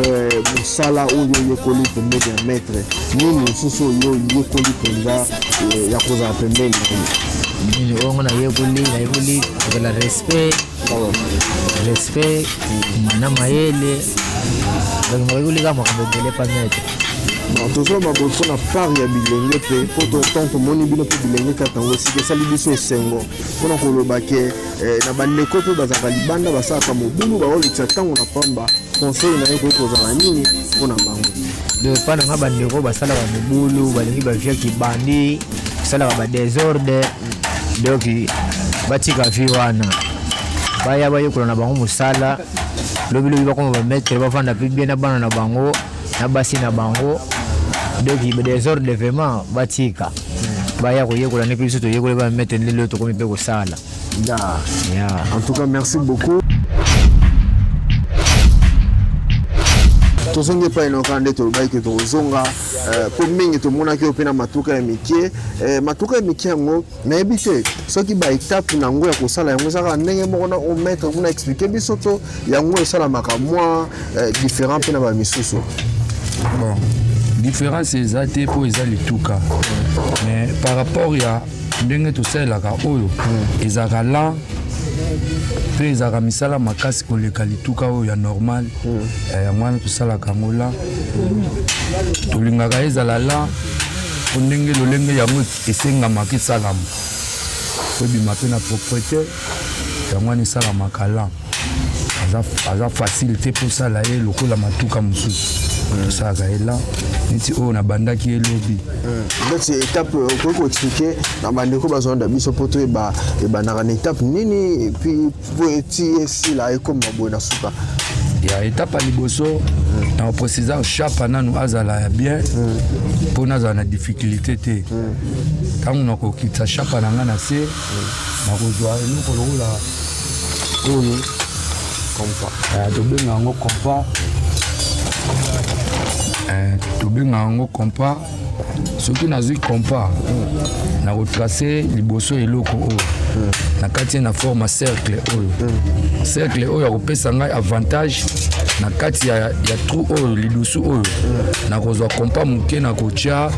mosala oyo oyekoli pembeni ya maître, nini mosusu oyo oyekoli mpenza ya kozala pembeni na ye? Nini oyo ngo nayekoli? Nayekoli kozala respect, respect na mayele. Donc nayekoli kaka makambo ebele pa maître. Bon, tozoloba boye mpona part ya bilenge mpe mpo tant tomoni bino mpe bilenge kaka yango esika esali biso esengo mpona koloba ke na bandeko mpe bazalaka libanda, basalaka mobulu, baolekisa ntango na pamba, conseil na ye koki kozala nini mpona bango? Donc epa na nga, bandeko basalaka mobulu, balingi bavie kibandi, basalaka badésordre, donc batika vie wana, baya bayekola na bango mosala. Lobilobi bakoma bamaître, bavanda mpe bien na bana na bango, na basi na bango. Donc désordre vraiment batika, baya koyekola nde mpe biso toyekoli bamaître, nde lelo tokomi mpe kosala. Ya. En tout cas, merci beaucoup. Tozongi epai na kaka nde tolobaki ke tokozonga, mpo mingi tomonaki oyo mpe na matuka ya mike. Matuka ya mike yango, nayebi te soki baétape na yango ya kosala yango ezaka ndenge moko na omaître kuna expliquer biso, to yango esalamaka mwa différent mpe na bamisusu? Bon, différence eza te mpo eza lituka, mais par rapport ya ndenge tosalelaka oyo, ezalaka lent mpe ezalaka misala makasi koleka lituka oyo ya normal. Yango wana tosalaka yango lent. Tolingaka ezala lent mpo ndenge lolenge yango esengamaka esalama po ebima mpe na propreté. Yango wana esalamaka lent, aza facile te mpo osala ye lokola matuka mosusu. Tosalaka ye lent neti oyo nabandaki ye lobi. Neti étape, okoki koexpliquer na bandeko bazolanda biso mpo toyeba ebandaka na étape nini, et puis po eti esila, ekóma boye na suka? Ya, étape ya liboso na kopréciser, chapa nanu azala ya bien mpo nazala na difficulté te. Ntango nakokitisa chapa na ngai na se, nakozwa eloko lokola oyo, tobenga yango compas. Tobengaka yango compas. Soki nazwi compas, nakotrace liboso eloko oyo na kati ye na forme ya cercle oyo. Cercle oyo akopesa ngai avantage na kati ya trou oyo, lidusu oyo. Nakozwa compas moke, nakotia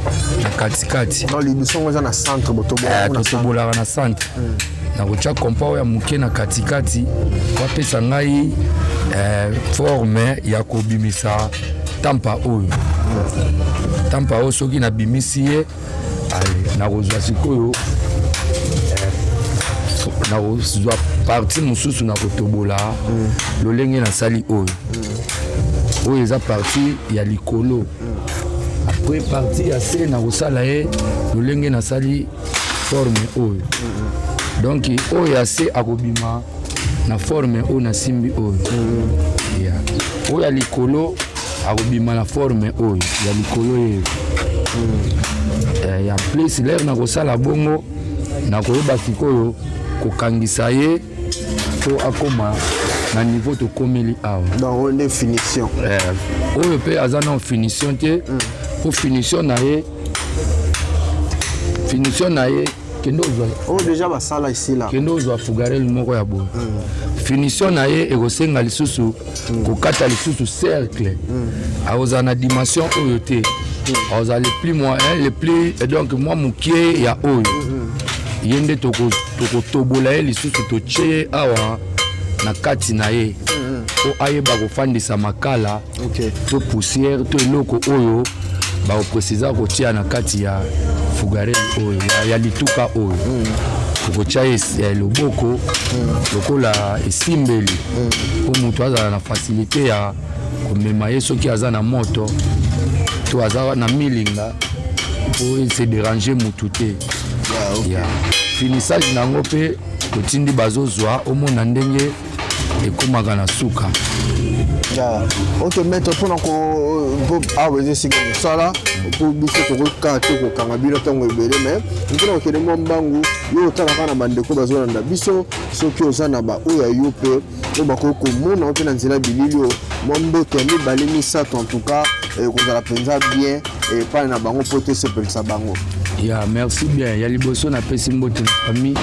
na katikati. Donc lidusu yango eza na centre, botobolaka na centre. Totobolaka na centre. Nakotia compas oyo ya moke na katikati po apesa ngai forme ya kobimisa tampa oyo. Tampa oyo, soki nabimisi ye, ale nakozwa sikoyo nakozwa partie mosusu, nakotobola lolenge nasali oyo. Oyo eza partie ya likolo. Après, partie ya se, nakosala ye lolenge nasali forme oyo. Donc oyo ya se akobima na forme oyo nasimbi oyo. Ya oyo ya likolo akobima na forme oyo ya likolo ye. Ya plus lere nakosala bongo, nakoyeba sikoyo kokangisa ye mpo akóma na niveau tokomeli awa. Donc oyo nde finition? Oyo mpe aza na finition te, mpo finition na ye kende ozwa. Oyo déjà basala esila. Kende ozwa fugarelle moko ya boye. Finition na ye ekosenga lisusu kokata lisusu cercle. Akozala na dimension oyo te, akozala le plus moyen, le plus donc mwa mokie ya oyo. Ye nde tokotobola ye lisusu, totie ye awa na kati na ye mpo ayeba kofandisa makala to poussière to eloko oyo bakopréciser kotia na kati ya fugarelle oyo ya lituka oyo. Tokotia ye loboko lokola esimbeli mpo moto azala na facilité ya komema ye soki aza na moto to aza na milinga, mpo ese déranger motu te. Ya finissage na yango mpe totindi bazozwa, omona ndenge ekomaka na suka. Ya, ok maître, mpona ko mpo awa eza esika mosala, mpo biso tokoki kaka te kokanga bino ntango ebele, mais mpona kokende mwa mbangu, yo otala kaka na bandeko bazolanda biso, soki oza na baoyo ya yo mpe oyo bakoki komona yo mpe na nzela bilili oyo, mwa mbote ya mibale, misato, en tout cas ekozala mpenza bien epai na bango mpo te esepelisa bango. Ya, merci bien. Ya liboso, napesi mbote na famille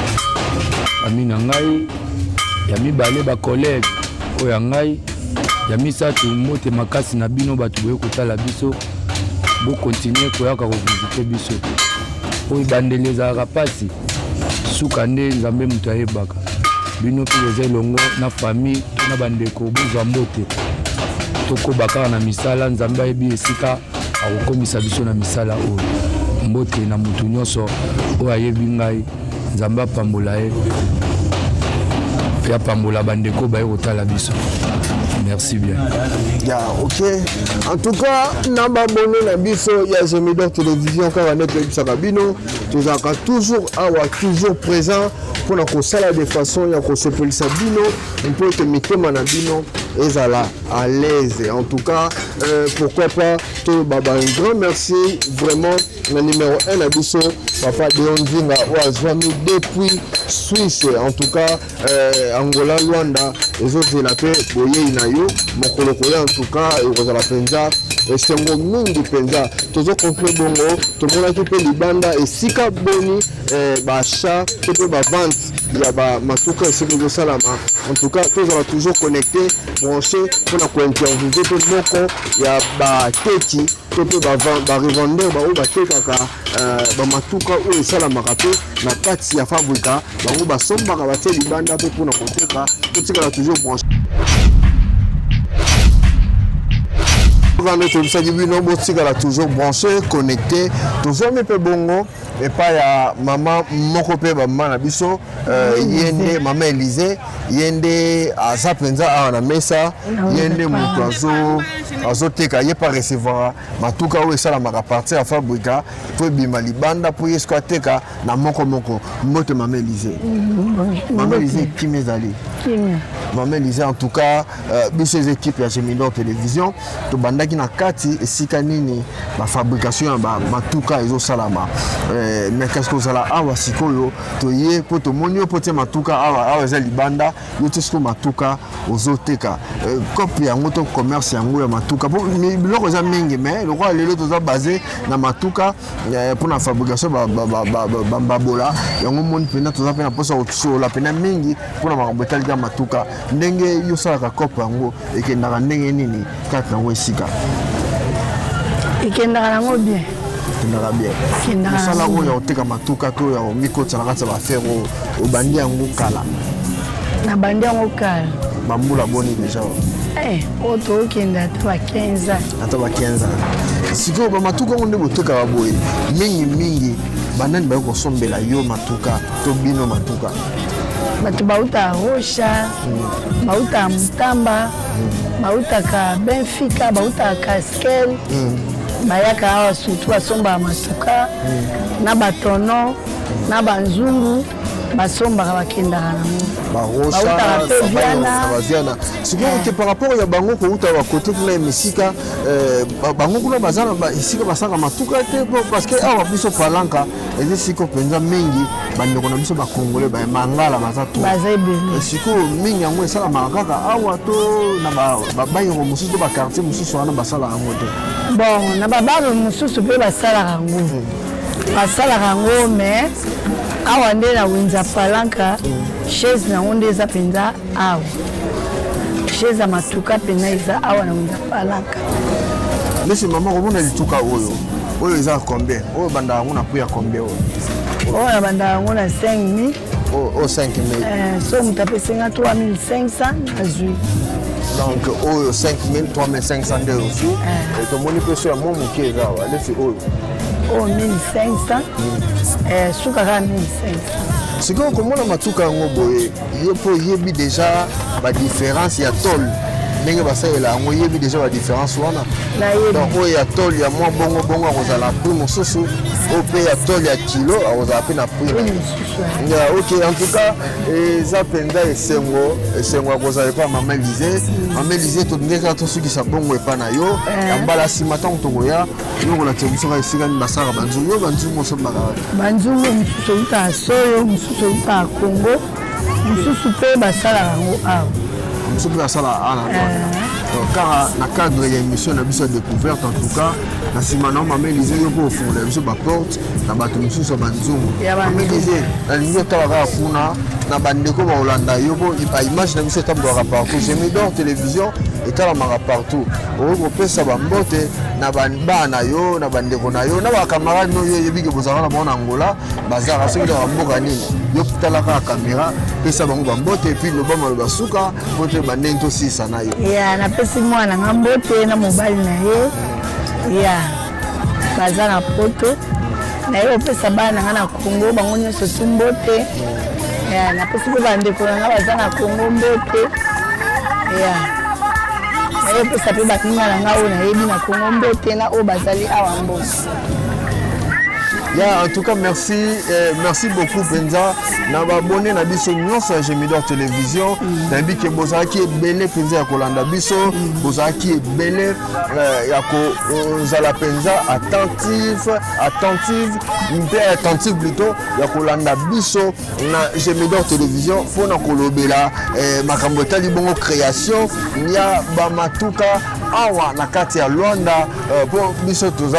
na ngai. Ya mibale, bacollègue oyo ya ngai. Ya misato, mbote makasi na bino bato boye kotala biso. Bokontinue koyaka kovisite biso. Oyo ebandeli ezalaka mpasi, suka nde Nzambe moto ayebaka. Bino mpe boza elongo na famille to na bandeko, bozwa mbote. Tokoba kaka na misala, Nzambe ayebi esika akokomisa biso na misala oyo. Mbote na motu nyonso oyo ayebi ngai, Nzambe apambola ye mpe apambola bandeko baye kotala biso. Merci bien. Ya, ok, en tout cas na baabonnés na biso ya Gemidor Télévision, kaka nde toyebisaka bino, tozalaka toujours awa, toujours présent mpona kosala de façon ya kosepelisa bino mpo ete mitema na bino ezala à l'aise. En tout cas, pourquoi pas toloba ba un grand merci vraiment na numéro 1 na biso, papa Deon Nzinga, oyo azwami depuis Suisse. En tout cas, Angola, Luanda ezozela mpe boyei na yo mokolo koya. En tout cas, ekozala mpenza esengo mingi mpenza. Tozoconclure bongo, tomonaki mpe libanda esika boni baachat to mpe bavente ya bamatuka esika ezosalama. En tout cas, tozala toujours connecté, branché mpona kointerviewe mpe moko ya bateki to mpe barevendeur baoyo batekaka bamatuka oyo esalamaka mpe na kati ya fabrika. Bango basombaka, batie libanda mpe mpona koteka. Totikala toujours branché. Nde toyebisaki bino, botikala toujours branché, connecté. Tozwami mpe bongo epai ya mama moko mpe bamama na biso, ye nde mama Élise. Ye nde aza mpenza awa na mesa, ye nde moto azoteka, ye pa recevoir matuka oyo esalamaka partir ya fabrika mpo ebima libanda, mpo ye siko ateka na moko moko. Mbote, mama Élise. Mama Élise, kimi ezali? Kimia. Mama Elise, en tout cas, biso eza équipe ya Gemidor Télévision, tobandaki na kati esika nini bafabrication ya bamatuka ezosalama. Mais kasi kozala awa sikoyo, toye mpo tomoni yo mpo tie matuka awa. Awa eza libanda, yo tie sikoyo matuka, ozoteka. Cope yango to commerce yango ya matuka, po biloko eza mingi, mais lokola lelo toza base na matuka mpona fabrication bambabola yango, moni mpenza toza mpe na mposa kosolola mpenza mingi mpona makambo etali kaka matuka. Ndenge yo osalaka cope yango, ekendaka ndenge nini kati nango esika? Ekendaka nango bien. Ekendaka bien. Ekendaka. Mosala nango. Oyo ya koteka matuka to ya komikotisa na kati ya baaffaire oyo, obandi yango kala? Nabandi yango kala. Bambula boni déjà? Oyo tookende ata ba 15 ans. Ata ba 15 ans. Sikoyo bamatuka yango nde botekaka boye mingimingi, banani baye kosombela yo matuka to bino matuka? Bato bautaka Rocha, bautaka Mutamba, bautaka Benfica, bautaka Castel, bayaka awa surtout basombaka matuka na batono na banzungu, basombaka, bakendaka nango. Barocha? Bautaka mpe Viana. Baviana. Sikoyo te, par rapport ya bango kouta bakote kuna ya misika, bango kuna baza na esika basalaka matuka te? Po parce que awa biso Palanka eza esika mpenza mingi bandeko na biso bakongole bamangala baza trop. Baza ebele. Sikoyo mingi yango esalamaka kaka awa to na babayongo mosusu to baquartier mosusu wana basala yango te? Bon, na babaro mosusu mpe basalaka yango, basalaka yango, mais awa nde na wenze ya Palanka, chaise nango nde eza mpenza awa. Chaise ya matuka mpenza eza awa na wenze ya Palanka. Lesi mama, komona lituka oyo, oyo eza combien? Oyo bandaka yango na prix ya combien oyo? Oyo na bandaka yango na 5000. Oyo 5000? So moto apesenga 3500, nazwi. Donc oyo 5000, 3500 nde ozwi. Tomoni mpe so ya mwa moke eza awa, lesi oyo. Oyo 1500, suka kaka 1500. Sikoyo komona matuka yango boye, yo mpo oyebi déjà badifférence ya tôle, ndenge basalela yango, oyebi déjà badifférence wana? Nayebi. Donc oyo ya tôle ya mwa bongo bongo akozala prix mosusu, oyo mpe ya tôle ya kilo akozala mpe na prix na ye. Mosusu. Yeah, ok, en tout cas eza mpenza esengo, esengo ya kozala epa mama Elise. Mama Elise, tolingi kaka tosukisa bongo epa na yo. Ya mbala nsima ntango tokoya, yo kolakisa biso kaka esika nini basalaka banzungu. Yo banzungu osombaka wapi? Banzungu mosusu eutaka Soyo, mosusu eutaka Congo, mosusu mpe basalaka yango awa. Mosusu mpe basalaka awa na Rwanda. Donc kaka na cadre ya émission na biso ya découverte, en tout cas na nsima na yo mama Elise, yo mpo ofungola biso baporte na bato mosusu ya banzungu. Ya Mama banzungu. Elise, nalingi otala kaka kuna na bandeko bakolanda yo, mpo baimage na biso etambolaka partout, Gemidor Télévision etalamaka partout. Okoki kopesa bambote na bana na yo, na bandeko na yo, na bacamarade no yo oyebi ke bozalaka na bango na Angola, bazalaka soki na bamboka nini. Yo tala kaka caméra, pesa bango bambote et puis loba maloba suka mpo te bandenge tosilisa na yo. Ya, napesi mwana nga mbote na mobali na ye ya baza na Poto. Naye kopesa bana na nga na Congo, bango nyonso tu mbote. Ya, napesi mpe bandeko na nga baza na Congo mbote. Ya, naye kopesa mpe baninga na nga oyo nayebi na Congo mbote, na oyo bazali awa mbote. Ya, en tout cas merci, merci beaucoup mpenza na baabonnés na biso nyonso ya Gemidor Télévision. Nayebi ke bozalaki ebele mpenza ya kolanda biso, bozalaki ebele ya kozala mpenza attentive, attentive mpe attentive plutôt ya kolanda biso na Gemidor Télévision mpona kolobela makambo etali bongo création ya bamatuka awa na kati ya Lwanda. Mpo biso toza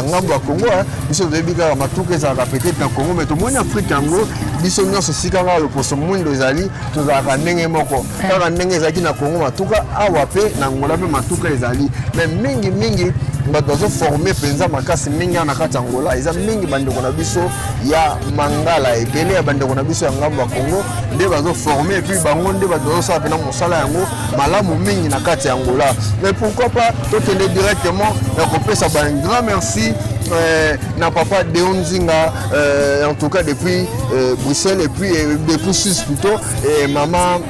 ngambo ya Congo, biso toyebi kaka matuka ezalaka peut-être na Congo, mais tomoni Afrique yango biso nyonso, esika kaka loposo mwindo ezali, tozalaka ndenge moko. Kaka ndenge ezalaki na Congo matuka, awa mpe na Angola mpe matuka ezali, mais mingi mingi bato bazoforme mpenza makasi mingi awa na kati ya Angola eza mingi bandeko na biso ya mangala. Ebele ya bandeko na biso ya ngambo ya Congo nde bazoforme, et puis bango nde bato bazosala mpenza mosala yango malamu mingi na kati ya Angola. Mais pourquoi pas tokende directement na kopesa ba un grand merci na papa Deon Nzinga, en tout cas depuis Bruxelles et puis depuis Suisse plutôt, et maman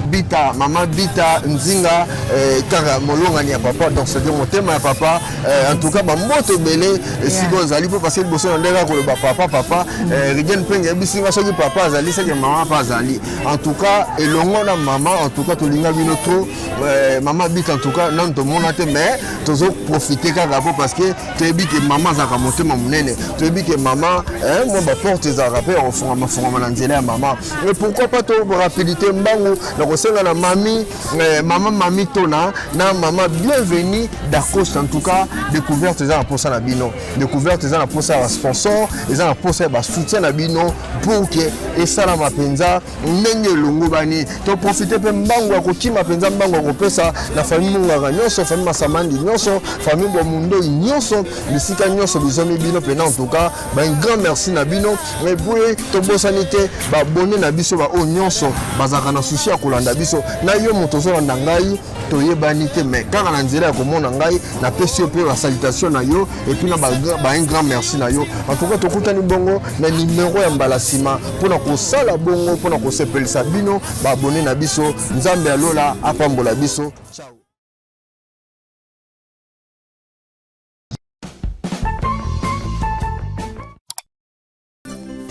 Bita, mama Bita Nzinga, eh, kaka molongani ya papa, donc c'est-à-dire motema ya papa. Eh, en tout cas, bambote ebele esika ozali mpo parce que liboso na ndenge koloba papa papa, eh, Rigen Penge ayebisi nga soki papa azali seke mama mpe azali. En tout cas, elongo na mama, en tout cas tolinga bino trop. Eh, mama Bita, en tout cas nanu tomona te, mais tozo profiter kaka po parce que toyebi ke mama azalaka motema monene, toyebi ke mama, eh, mwa baporte ezalaka mpe ya kofungama fungama na nzela ya mama. Et pourquoi pas to rapidité mbangu na kosenga na mami, eh, mama mami Tona na mama Bienvenue Dacosta. En tout cas, découverte eza na posa na bino, découverte eza na posa ya basponsor, eza na posa ya basoutien na bino pour ke esalama mpenza ndenge elongobani. Toprofite mpe mbangu ya kokima mpenza, mbangu ya kopesa na famille Munganga nyonso, famille Masamandi nyonso, famille Bwamundoi nyonso, bisika nyonso bizwami bino mpena. En tout cas, ba un grand merci na bino. Et puis tobosani te baabonné na biso, baoyo nyonso bazalaka na souci ya kolanda biso. Na yo moto ozolanda ngai, toyebani te, mais kaka na nzela ya komona ngai, napesi yo mpe basalutation na yo et puis na ba un grand merci na yo. En tout cas, tokutani bongo na numero ya mbala nsima mpona kosala bongo, mpona kosepelisa bino baabonné na biso. Nzambe ya lola apambola biso. Ciao.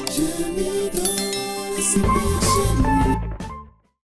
Je me donne, c'est chez nous.